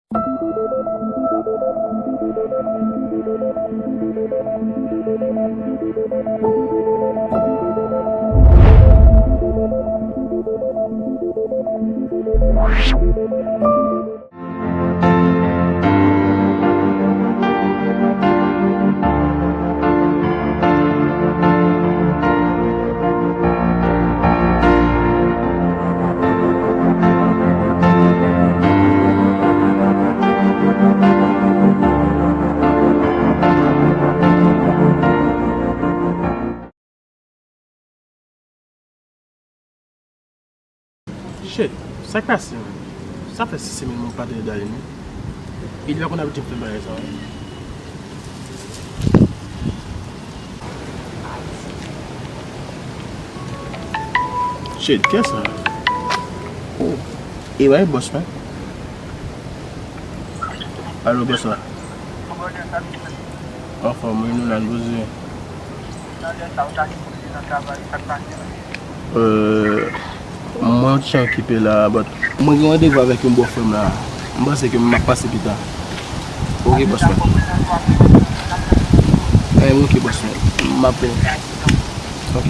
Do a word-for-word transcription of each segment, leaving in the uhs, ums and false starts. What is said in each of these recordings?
Shit, sa k pase menm? Sa fè sis semèn mwen pa tande Darline wi. E li pa konn abitye fè bagay sa wi. Shit, kiyès sa? Oh, e wi, bòs mwen. Alo, bòs la. Anfòm wi, nou la, n poze. Euh, mwen yon ti jan okipe la, but mwen gen randevou avèk yon bòfrè m la. M panse ke m ap pase pita. Ok, bòs mwen. Eh, ok, bòs mwen. M ap vini. Ok.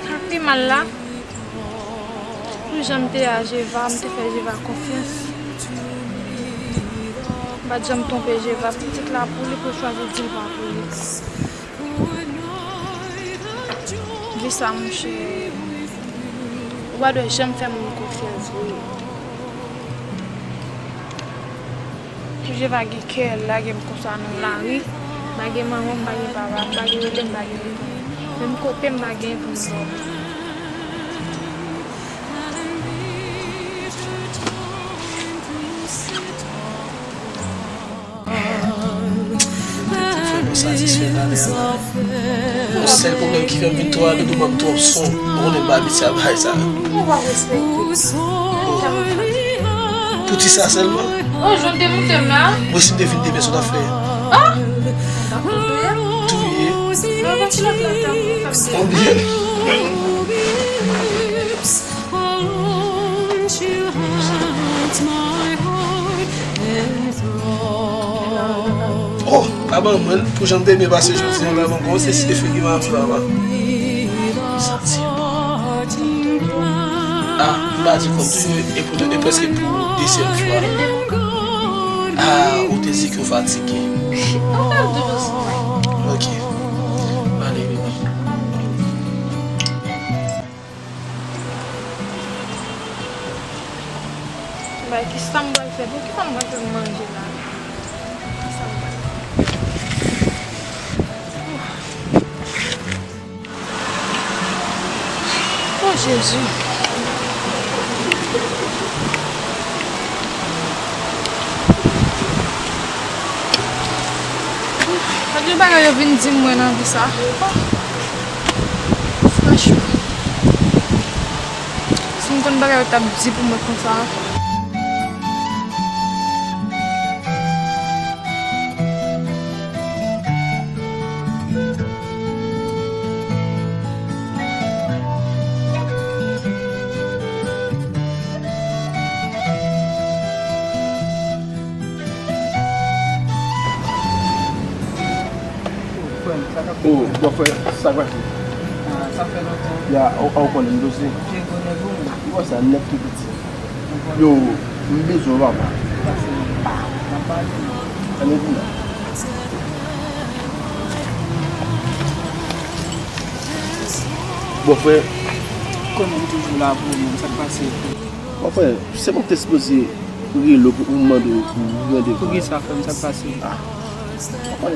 Sa pi mal la. Pou jan m te a Jeva, m te fè Jeva konfyans. M pa t janm twonpe Jeva. Pitit la pou li, pou l chwazi di l pa pou li. Vi sa, monchè, ou pa dwe janm fè moun konfyans vre. Pou Jeva gen kè lage m konsa nan lari, m pa gen manman, m pa gen papa, m pa gen rele, m pa gen reponn. Menm kote m pa gen pou m dòmi. Fè nou satisfè talè a la. Yon sèl pwoblèm ki fè m vin twò ale douman, m twò son. Ou konnen m pa abitye a bagay sa. Ou pa respekte. Pou ti sa sèlman? Oh, jwenn te moute m la. Mwen si m te vin demen, sa w t ap fè? Ah! Touye. Mwen pa kilòt la, tankou fè m demen. Konbyen? Oh, pa ban mwen l. Pou jan m te byen pase jodi a, pa ban kòm se si te figi manmi papa. Santi. Ah, m pa di kòm toujou, e pou, e prèske pou dezyèm fwa. Ah, ou te di ke w fatige. Ok. Ale, bebe. Bay, kisa m pral fè? Pou kisa m pral fè manje la? Kisa m pral fè? Oh, Jezi. Gad yon bagay yo vin di mwen nan vi sa. Franchman. Si m konn bagay yo t ap di pou mwen konsa. Oh, bòfrè, sa k pase? Ah, sa fè lontan. Ya, ou, ou konnen m dosye. Diego Negro. Wè sa nèt tou piti. Yo, m bezwen w papa. Ann rete la. Bon, frè. Kòman m toujou la pou ou menm, sa k pase? Bon, frè, se mwen ki te sipoze rele w pou, pou m mande w, pou mande w. Poukisa, frè m, sa k pase? Ah. Mwen,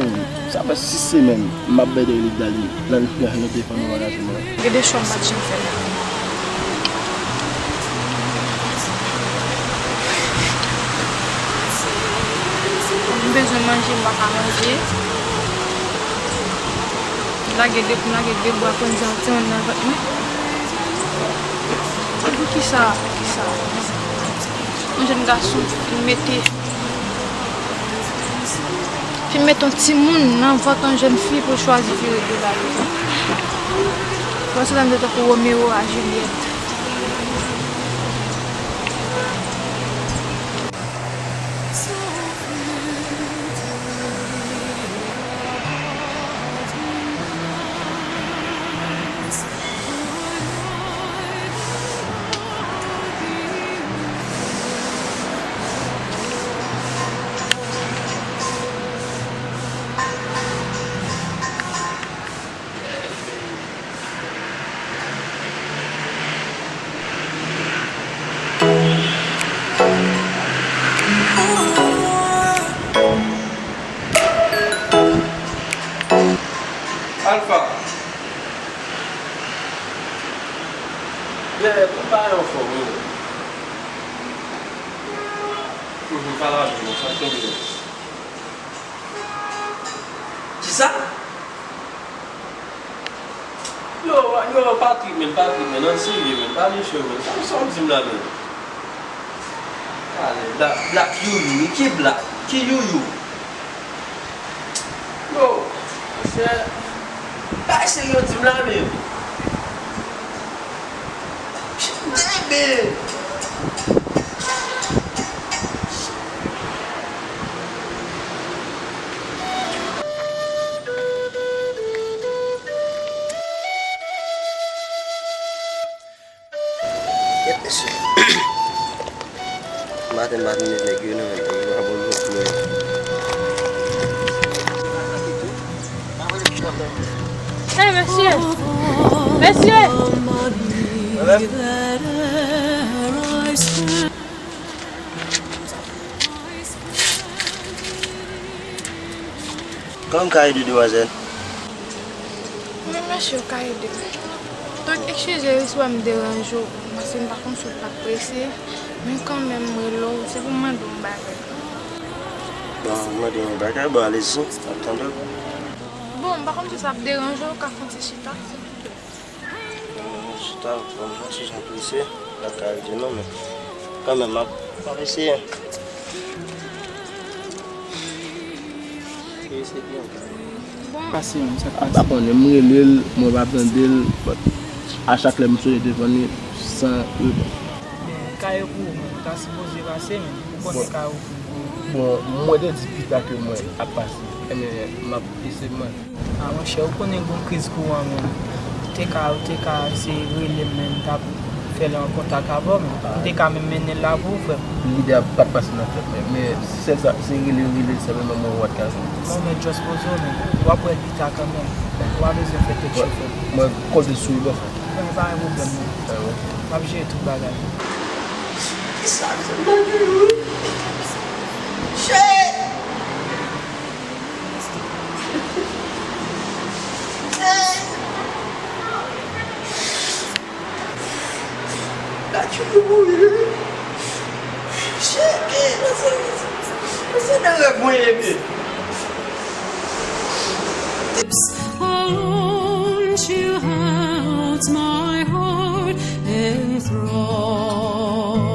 sa fè sis semèn m ap bay de Lil Dali nan, nan telefòn nan bagay la. Gen de chwa m pa t janm fè nan vi m. M bezwen manje, m pa ka manje. M lage de, m lage de bwa konn sa ti moun nan vant mwen. Poukisa, poukisa? Yon jèn gason fin mete, fin mete yon timoun nan vant yon jèn fi pou l chwazi vire do l ale. Bon, se tankou Romeo a Juliette. Alpha. Yeah, konpayi anfòm, wi. Mhm, pale avè m, sa k tonbe. Kisa? Yo, yo, Patrick, men, Patrick, men, ann serye, men, pa lèche, men. Sa, sa w di m la, men? Ale, Black, Black Youyou, wi, ki Black? Ki Youyou? Yo, monchè, bagay serye w di m la, men. Kenbe! Yèp, mesye. Maten m pa tande nèg yo non, men nèg yo pa bon non pou mwen. Hey, mesye! Mesye! Kòman m ka ede, demwazèl? Mwen, mèsi, ou ka ede m. Donk, eskize wi si w wè m deranje w, paske m pa konn si w t ap prese, men kanmenm, m rele w, se pou m mande w yon bagay. Bon, mande yon bagay, bon, alezi, m ap tande w. Bon, m pa konn si sa ap deranje w, w ka fè yon ti chita, silvouplè. Chita, bon, mwen se jan prese, m pa ka rete non, men kanmenm, m ap, m ap eseye. Eseye byen. Bon. Pase menm, sa k pase? M pa konnen, m rele l, mwen pa tande l, but a chak lè m sonje telefòn li, san repons. Men, kay yo pou ou menm, ou ta sipoze pase, men, ou konnen kay yo pou ou. Bon, mwen te di pita ke mwen ap pase. Enben, m ap eseye mwen. A, monchè, ou konnen gon kriz kouran menm. Ou te ka, ou te ka eseye rele m, men m t ap fè l an kontak avè w, men m te ka menm mennen l la pou ou, frè m. Lide a pa t pase nan tèt mwen, men sèl sa, se rele, rele, sèlman mwen wè w t ka jwenn. Non, men just poze w, men w ap wè l pita kanmenm. Ou pa bezwen fè tèt cho, frè m. Mwen konte sou ou, bòfrè. Frè m, pa gen pwoblèm, non. M ap jere tout bagay. Kisa, kisa m ta jere, wi? Shit! Hey! Gad yon mouri, wi. Shit, man, se, se nan rèv mwen ye, men. Won't you hold my heart in thrall?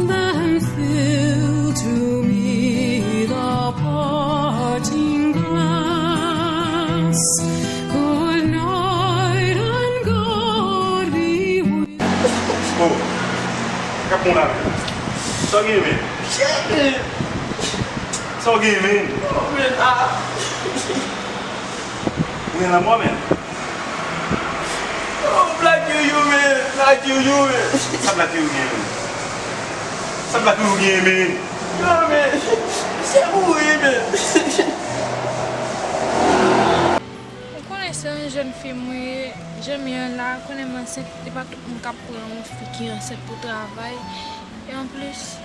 Then fill to me the parting glass. Good night and God be with. Oh, k ap bon la menm? Sa w gen, men? Sa w gen, men? Oh, men, ah. Ou gen lanmò, men? Oh, Black Yo, men, Black Yo, yo, men. Sa Black Yo gen, men? Sa Black Yo gen, men? Yo, men, misye mouri, men. Ou konnen se yon jèn fi mwen ye, jan m ye an la, konnen m ansent, e pa tout moun k ap pran yon fi ki ansent pou travay. E anplis,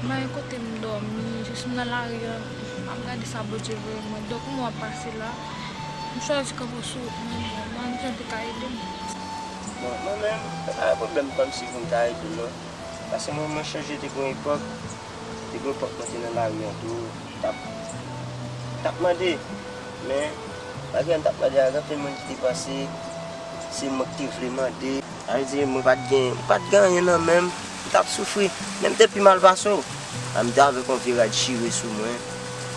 m pa gen kote m dòmi, jis m nan lari a, m ap gade sa Bondye voye mwen. Donk, mwen ap pase la, m chwazi kanpe sou wout mwen, bon, m pa konn jan te ka ede m. Bon, mwen menm, pa gen pwoblèm kòmsi pou m ta ede w, non. Paske mwen, mwen chonje te gon epòk, te gon epòk mwen te nan lari an tou, m t ap, m t ap mande. Men, bagay m t ap mande a, gen anpil moun ki te panse se mwen ki te vle mande. Sa vle di, mwen pa t gen, mwen pa t gen anyen nan men m, m t ap soufri. Menm te pi mal pase w. A, m te avèk yon vye rad chire sou mwen,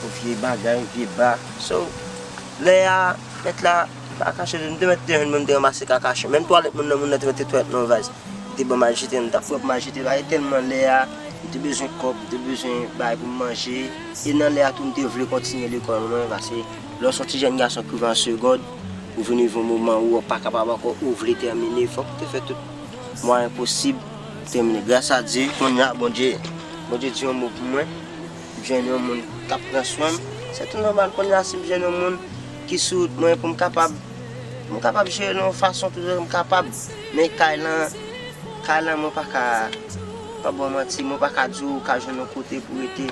yon vye bagay, yon vye ba. So, lè a, mèt la, m pa kache, m te mèt te jwenn mwen, m te ranmase kaka chen. Menm twalèt moun nan, moun nan te mete twalèt nan yon vaz. Te ban m al jete, m t ap pran pou m al jete, paske tèlman lè a, m te bezwen kòb, m te bezwen bagay pou m manje. E nan lè a tou, m te vle kontinye lekòl mwen, paske lè w se yon ti jèn gason ki rive an segond, ou vin rive yon moman ou w pa kapab ankò, ou vle tèmine, fòk ou te fè tout mwayen posib pou tèmine. Gras a Dye, kounye a, Bondye, Bondye di yon mo pou mwen. M jwenn yon moun k ap pran swen m. Se tou nòmal kounye a si m jwenn yon moun ki sou wout mwen pou m kapab, pou m kapab jere l yon fason tou jan m kapab. Men kay lan, kay lan mwen pa ka, pa ba w manti, mwen pa ka di w ou ka jwenn yon kote pou rete.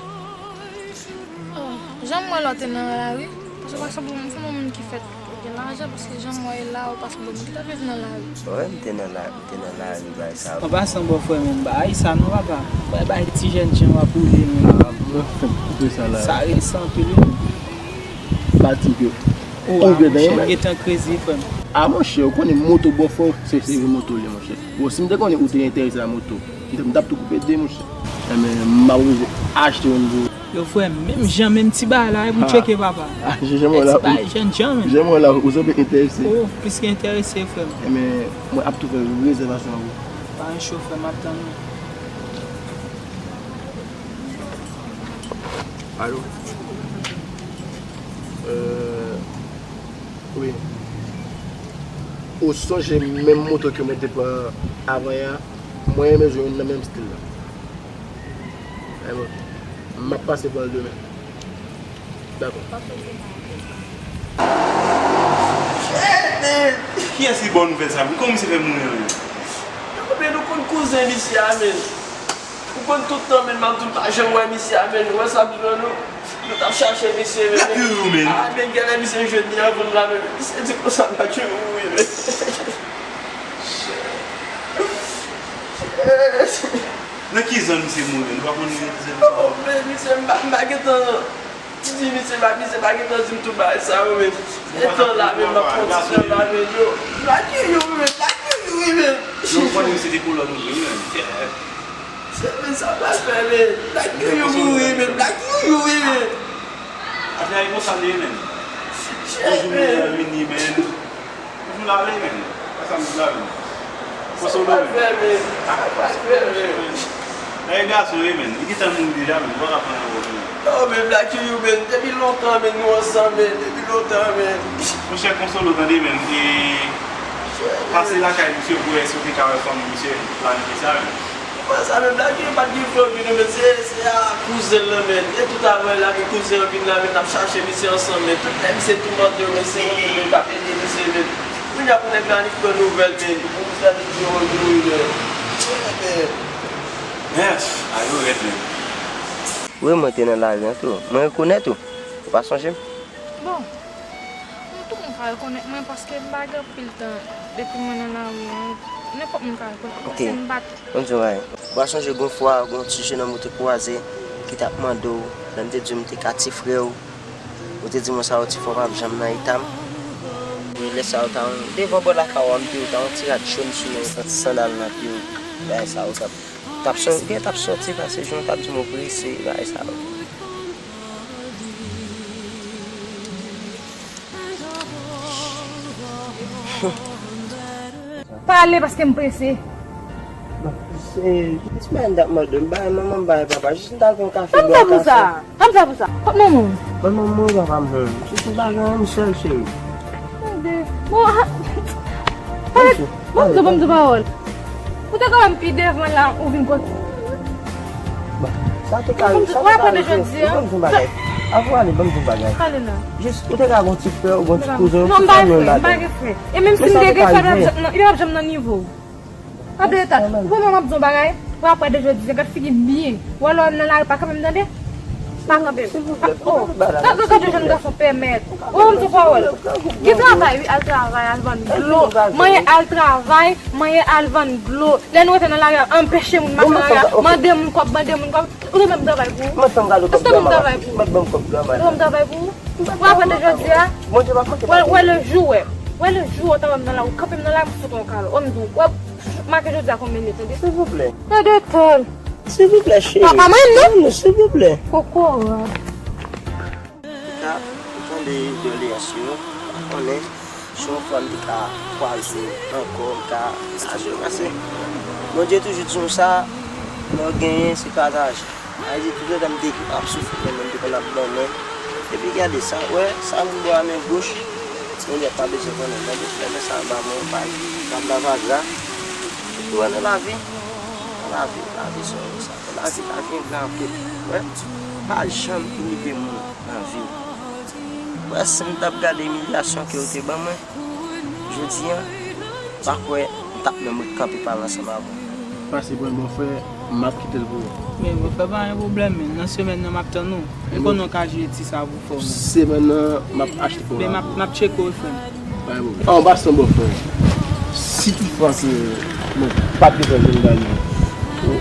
Oh, jan m wè la w te nan lari, paske w pa sanble yon, yon moun ki fèt. Ou gen lajan paske jan m wè la, ou pa sanble moun ki t ap viv nan lari. Wi, m te nan la, m te nan lari, bay sa. An pasan, bòfrè m, bagay sa non, papa. Bay, bay ti jèn jan w ap woule, men. Ah, bòfrè m, koupe sa la. Sa resan anpil, wi. Ba ti ke. Oh, ah, monchè, m gentan krezi, frè m. Ah, monchè, ou konnen moto bòfrè w, se, se vre moto li, monchè. Bon, si m te konnen ou te enterese nan moto, m t-, m t ap tou koupe de, monchè. Enben, m ap oblize achte youn pou ou. Yo, frè m, menm jan, menm ti bagay la, e pou tcheke, papa. Ah, jan m wè la, ti bagay, jèn jan, menm. Jan m wè la, ou sanble enterese. Oh, plis ke enterese, frè m. Enben, mwen ap tou fè rezèvasyon an pou ou. Pa gen cho, frè m, m ap tann ou. Alo? Euh, wi. Ou sonje menm moto ke mwen te pran avan yè a? Mwen renmen jwe youn nan menm stil la. Enben, m ap pase pran l demen. Dakò. Shit, man! Kiyès ki ba w nouvèl sa a? Kòman misye fè mouri an menm? Yo, men nou konn kouzen misye a, men. Ou konn tout tan, men, m ap di w pa janm wè misye a, men. Ou wè sa m di w an nou? Nou t ap chache misye, men. Black Youyou, men. Ah, men, genlè misye jwenn li anvan m la, men. Misye di konsa, Black Youyou, wi, men. Nan ki zòn misye mouri? Nou pa konn nan ki zòn misye mouri. Oh, men misye, m pa, m pa gentan di misye, pa, misye pa gentan di m tout bagay sa yo, men. Etan la, men, m ap kontinye la, men, yo. Black Youyou, men, Black Youyou, wi, men. Yo, m konnen misye te kolòn ou vre, wi, men. Se, men, sa pral fè, men. Black Youyou mouri, men, Black Youyou, wi, men. Afè a e konsa li ye, men. Yon jou, men, misye vini, men. Toujou lave, men. Sa m di la, men. Konsole w, men. Sa pral fè, men. Sa pral fè, men. Nèg gason, wi, men. Li gentan mouri deja, men. Ou pa ka pran nan wòl, men. Oh, men Black Youyou, men. Depi lontan, men, nou ansanm, men. Depi lontan, men. Monchè, konsole w, tande, men. E pase lakay misye pou wè si w te ka wè fanmi misye planifye sa, men. Mwen sa menm la ki pa t gen fanmi nou, men se, se a kouzen l lan, men. E tout avan la, men kouzen an vin la, men, n ap chache misye ansanm, men. Tout lè misye toumante yo, men, se yon moun, men, k ap ede misye, men. Kounye a pou nèg la annik pran nouvèl, men, pou misye annik di yon moun mouri, men. Men, a yo rèd, men. Wi, mwen te nan lari an tou. Mwen rekonèt ou. Ou pa sonje m? Bon, tout moun ka rekonèt mwen paske m pa gen anpil tan depi mwen nan lari an. Nenpòt moun ka rekonèt mwen, ok, paske m pa t. Mwen di w, wi. Ou pa sonje gon fwa, gon ti jenòm ou te kwaze ki t ap mande w, lè m te di w m te ka ti frè w, ou te di mwen sa yo ti frè w pa p janm nan eta m. Wi, lè sa yo ta yon, devan bò lakay ou a, m te, ou ta yon ti rad jòn sou men w, yon ti sandal nan pye w, bagay sa yo t ap, t ap sò-, gen t ap sòti pase jan w t ap di m ou prese, bagay sa yo. Pale paske m prese. Bon, se, jis mwen t ap mande, m bay manman, m bay papa, jis m t al pran kafe, bwè kafe. Pa m sa pou sa, pa m sa pou sa. Kot manman w? Manman m mouri, papa m mouri. Jis m pa gen anyen, m sèl, cheri. Tande. Bon, ha, pale. Ban m di w, ban m di w pawòl. Ou te ka wè m pi devan la, ou vin kote. Bon, sa te ka, sa te ka rive. Ou ap pran de jodi a. Ban m di w bagay. Avan ale, ban m di w bagay. Ale la. Jis, ou te ka gon ti frè, ou gon ti kouzen, ou ti fanmi w ladan. Non, m pa gen frè, m pa gen frè. E menm si m te gen frè, li p ap janm nan nivo w. Gade eta. Ou konprann m ap di w bagay? Ou ap pran de jodi a, gad figi m byen. Ou wè lè w nan lari, pa kanpe m tande. Pa kanpe m. Silvouplè, oh, pa kanpe m. Gade, gade jan gason pèmèt. Ou ban m di w pawòl. Gen travay, wi, al travay, al vann dlo. Manyen, al travay, manyen, al vann dlo. Lè nou rete nan lari a, anpeche moun mache nan lari a, mande moun kòb, mande moun kòb. Ou te ban m travay pou ou? Mwen fè m gade kòb granma. Ou te ban m travay pou ou? Mwen ban m kòb granma. Ou te ban m travay pou ou? Ou ap pran de jodi a? Bondye pa konte. Wè, wè le jou, wè. Wè le jou, ou ta wè m nan lari, ou kanpe m nan lari, m fout ou yon kalo. Ou m di w, wè, make jodi a konbyen lè, tande? Silvouplè. Gade tan. Silvouplè, cheri. Pa, pa mwen, non? Non, non, silvouplè. Kokorat. Antouka, m tande doleyans yo, m pa konnen si yon fwa m te ka kwaze w ankò, m ka kwaze w, paske Bondye toujou di nou sa, lè w genyen, se pataje. Sa vle di, toutotan m te ap soufri, mwen menm, m te konn ap ban mwen. Epi gade sa, wè, sa moun bò a men goch, Bondye pa bezwen konnen, mande frè mwen sa anba mwen, pa, pa, pa, pa gra. Epi wè nan lavi, nan lavi, lavi se yon sa, nan lavi, lavi engra anpil, wè, pa janm imilye moun nan vi w. Wè, si m t ap gade imilyasyon ke yo te ban mwen, jodi a, m pa kwè m t ap menm ret kanpe pale ansanm avè w. Pase pran bòfrè, m ap kite l pou ou. Men bòfrè pa gen pwoblèm, men nan semèn nan m ap tann ou. E konnen w ka jere ti sa pou fè w menm. Semèn nan, m ap achte pou ou. Men m ap, m ap tcheke w, frè m. Pa gen pwoblèm. An pasan, bòfrè, si toutfwa ke mwen pa t bezwen jwenn Dani, ou,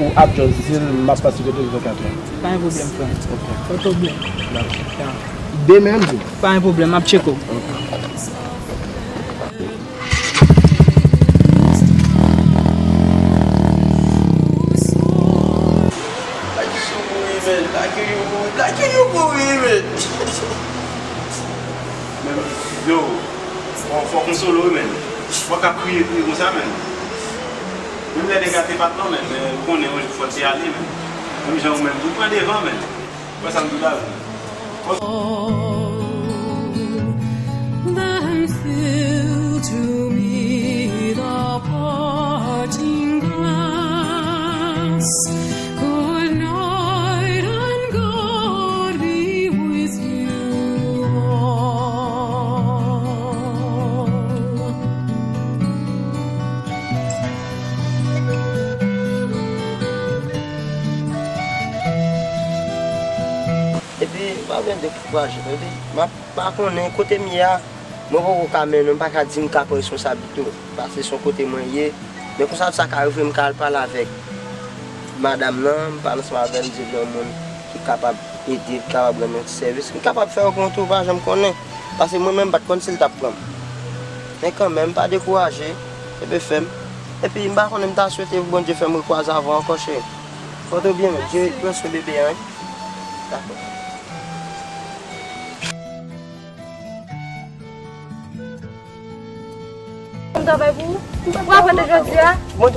ou ap just di l, m ap pase kote l vennkat è. Pa gen pwoblèm, frè m. Ok. Pòte w byen. Dakò. Ya. Demen, m di w. Pa gen pwoblèm, m ap tcheke w. Ok. Black King, you go away, man. Black King, you go away, man. Men, yo, fò, fò w konsole w, men. Fò w ka priye, priye konsa, men. Menm lè nèg la te bat non, men, men ou konnen yon jou fò l te ale, men. Menm jan ou menm tou, pran devan, men. Wè sa m di w la, men. Then fill to me the parting glass. Good night and God be with you all. Epi, pa vin dekouraje, tande. M ap, pa konnen kote m ye a, mwen poko ka mennen, m pa ka di m ka pran responsablite w. Paske se yon kote mwen ye. Men konsa sa ka rive, m ka al pale avèk madanm nan, m pale ansanm avè l, m di l yon moun ki kapab ede, ki kapab rann yon ti sèvis. M kapab fè yon kontou, pa janm konnen. Paske mwen menm, m pa t konn si l t ap pran m. Men kanmenm, pa dekouraje, kenbe fèm. Epi, m pa konnen, m ta swete pou Bondye fè m rekwaze avè w ankò, cheri. Pòte w byen, men. Jere, pran swen bebe a, wi. Dakò. M travay pou ou. Ou ap wè de jodi a. Wè,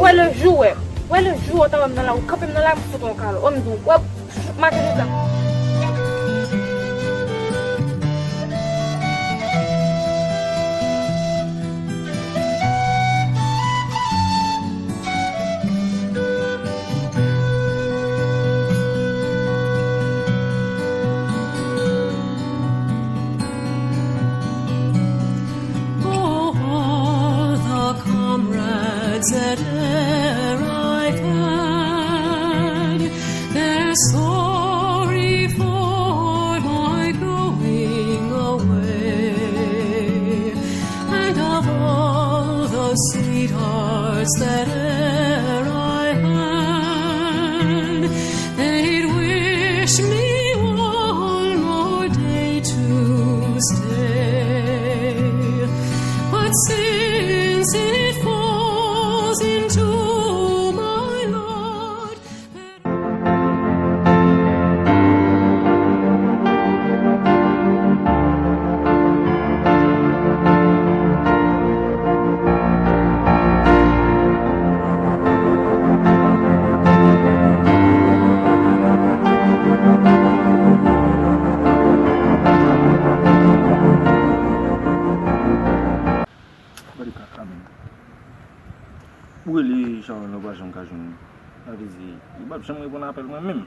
wè le jou, wè. Wè le jou, ou ta wè m nan lari, ou kanpe m nan lari, m fout ou yon kalo. Wè m di w, wè, make jodi a. Oh, all the comrades that e'er I've had, they're sorry for my going away. And of all the sweethearts that e'er I had, they'd wish me one more day to stay. But since it falls into my lot, Rele Sharon, nou pa janm ka jwenn li. Sa vle di, li p ap janm reponn apèl mwen menm.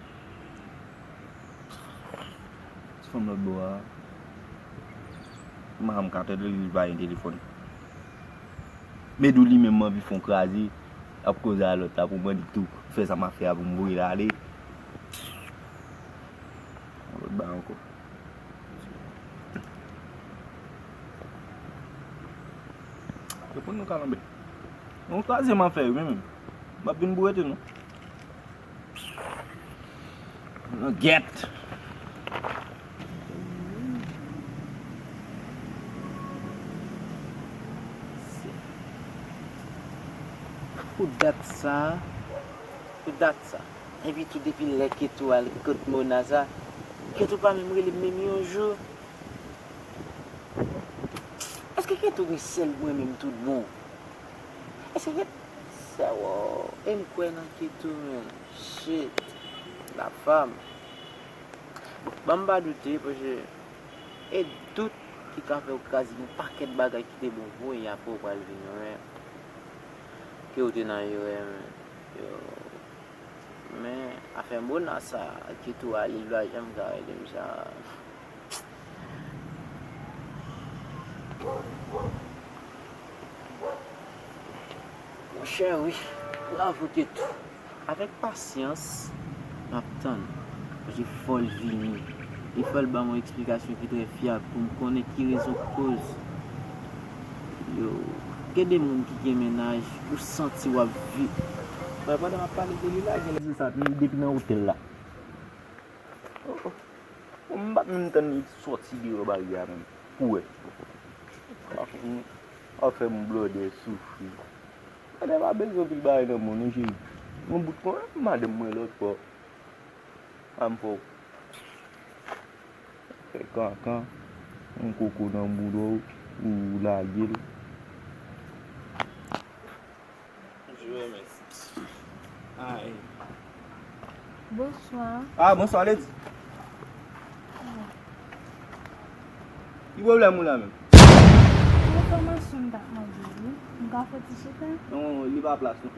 Ti fanm lòt bò a, m pa janm ka tande li, li pa gen telefòn. Medou li menm, m anvi fè yon kraze, l ap koze a lòt la pou mwen di tou fè sa m ap fè a pou m voye l ale. Yon lòt bagay ankò. Yo konn nou kalanbè. Yon kraze m ap fè wi menm. M ap vin bourete nou. Langyèt. Pou dat sa, pou dat sa. Epi tou depi lè Ketou al kot Mona sa, Ketou pa menm rele m menm yon jou. Èske Ketou gen sèl mwen menm tout bon? Èske Ketou, sa wo, e m kwè nan Ketou men. Shit. La femme. Bon, ban m pa doute, paske e dout ki ka fè w kraze yon pakèt bagay ki te bon pou w, e apre w pral vin wè ke w te nan erè, men. Yo. Men, afè Mona sa, Ketou ale, li pa janm ka rele m sa. Monchè, wi, bravo Ketou. Avèk pasyans, m ap tann. Paske fò l vini. E fò l ban m yon eksplikasyon ki trè fyab pou m konnen ki rezon k koz. Yo, gen de moun ki gen mennaj, ou santi w ap vi-, men pandan m ap pale de li la, gen lè se sa, depi nan otèl la. Oh, oh. M pa t menm tann li sòti deyò baryè a menm. Pou wè. Afè m blòdè soufri. Blòdè pa bezwen pil bagay nan mond non cheri. Yon bout kon madanm mwen lòt bò. A m fè w fè kankan, yon koko nan bouda w, ou lage l. Ay. Bonswa. Ah, bonswa, Lady. Ki pwoblèm ou la menm? Enfòmasyon m t ap mande wi. M ka fè ti chita? Non, li pa plas non.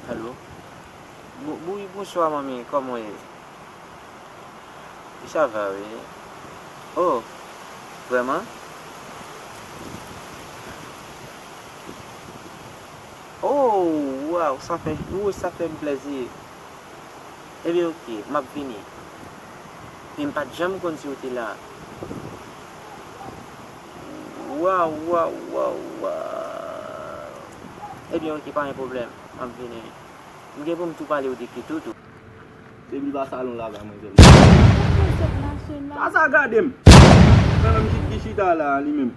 Alo? Bon, bon, wi, bonswa, manmi, kòman w ye? Sa va, wi. Oh, vrèman? Oh, waw, sa fè, oh, sa fè m plèzi. Ebyen, oke, m ap vini. Men m pa t janm konn si w te la. Waw, waw, waw, waw. Ebyen, oke, pa gen pwoblèm. M ap vini. M gen pou m tou pale w de Ketou tou. Depi l pa salon la, ba mwen sèlman. Sa sa gade m? Mwen menm ki chita la, li menm.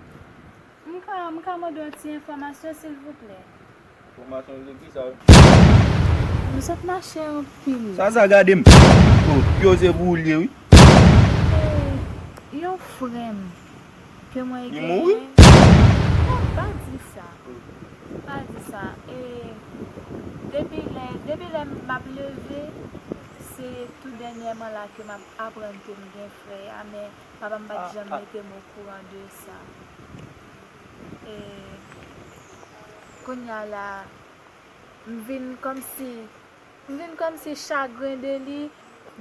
M ka, m ka mande yon ti enfòmasyon, silvouplè? Enfòmasyon de ki sa? M sot mache anpil. Sa sa gade m? Oh, yo se pou ou l ye, wi. E, yon frè m ke mwen genyen. Li mouri? Non, pa di sa. Pa di sa. E, depi lè, depi lè m ap leve, se tou dènyèman la ke m ap aprann ke m gen frè a, men papa m pa t janm mete m okouran de sa. E kounye a la, m vin kòmsi, m vin kòmsi chagren de li,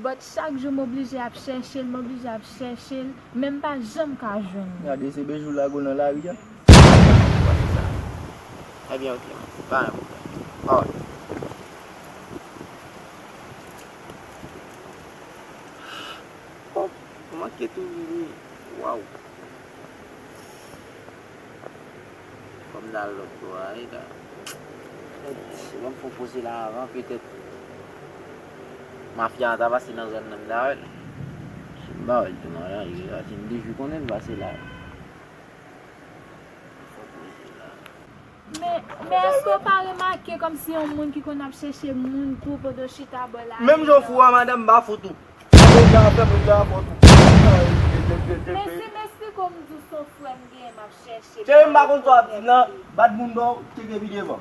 but chak jou m oblije ap chèche l, m oblije ap chèche l, men m pa janm ka jwenn li. Gade, se bejou lago nan lari a. Ebyen, oke, pa gen pwoblèm. Alright. Oh, manke tou vini. Waw. Fò m t al lòt bò a, wi, la. Petèt, si ban m fè yon poze la avan, petèt mafya an ta pase nan zòn nan, m ta wè l. Si m pa wè l tou nan lari, wi, la, si m toujou konnen l pase la. Fè yon poze la. Men, men èske w pa remake kòmsi yon moun ki konn ap chèche moun tou pandan w chita bò lari a? Menm jan w fou a, madanm, m pa fou tou. Sa deja fè mwen la fò tou. Men si m esplike w, m di w se yon frè m genyen, m ap chèche. Cheri, m pa konn sa w ap di nan, bat moun bò w, tcheke pi devan.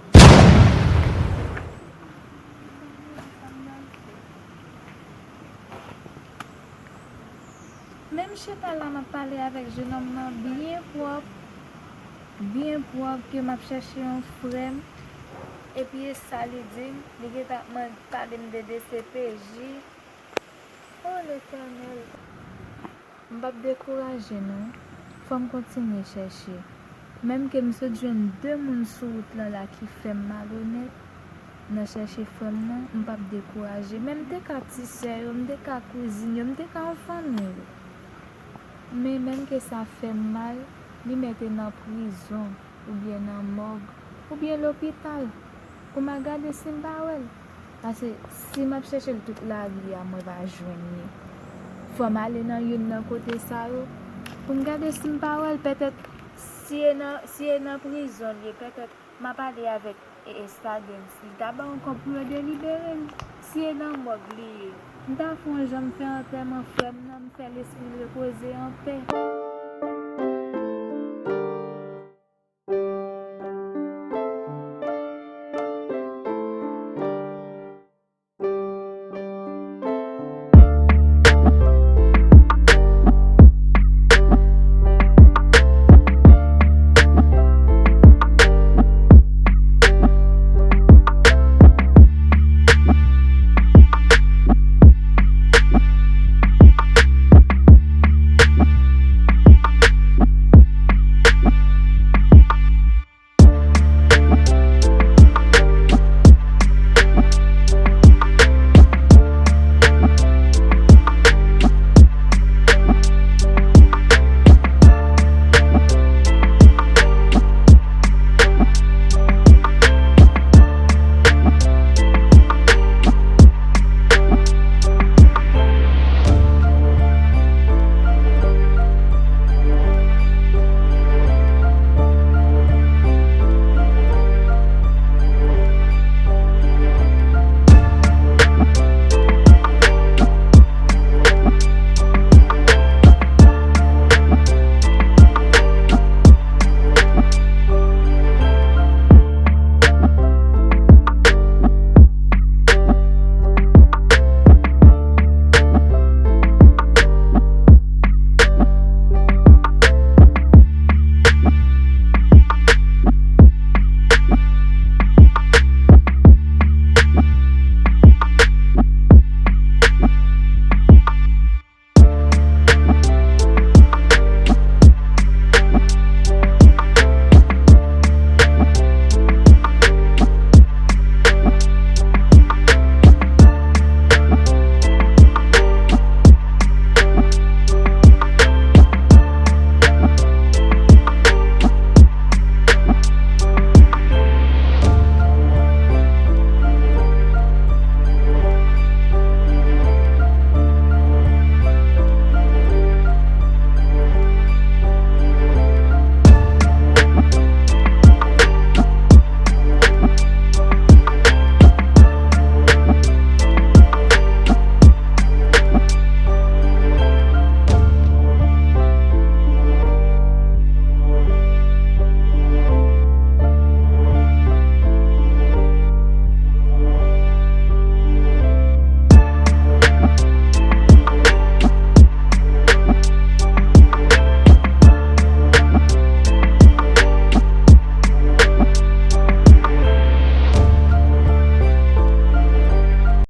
Men m chita la, m ap pale avèk jenòm nan byen pwòp. Byen pwòp ke m ap chèche yon frè m, epi e sa li di m, li gentan ap man-, pale m de D C P J. O Letènèl! M p ap dekouraje non. Fò m kontinye chèche. Menm ke m sot jwenn de moun sou wout lan la ki fè m malonèt nan chèche frè m nan, m p ap dekouraje. Men m te ka ti sè yo, m te ka kouzin yo, m te ka yon fanmi yo. Men menm ke sa fè m mal, li mèt e nan prizon, oubyen nan mòg, oubyen lopital, pou m al gade si m pa wè l. Paske si m ap chèche l tout lavi a, mwen pa jwenn li. Fò m ale nan youn nan kote sa yo, pou m gade si m pa wè l. Petèt, si e nan, si e nan prizon l ye, petèt, m ap pale avèk e, e Stadens. Li ta ban yon kòb pou yo delibere l. Si e nan mòg li ye, m ta fè yon jan m fè antèman frè m nan, m fè lespri l repoze anpè.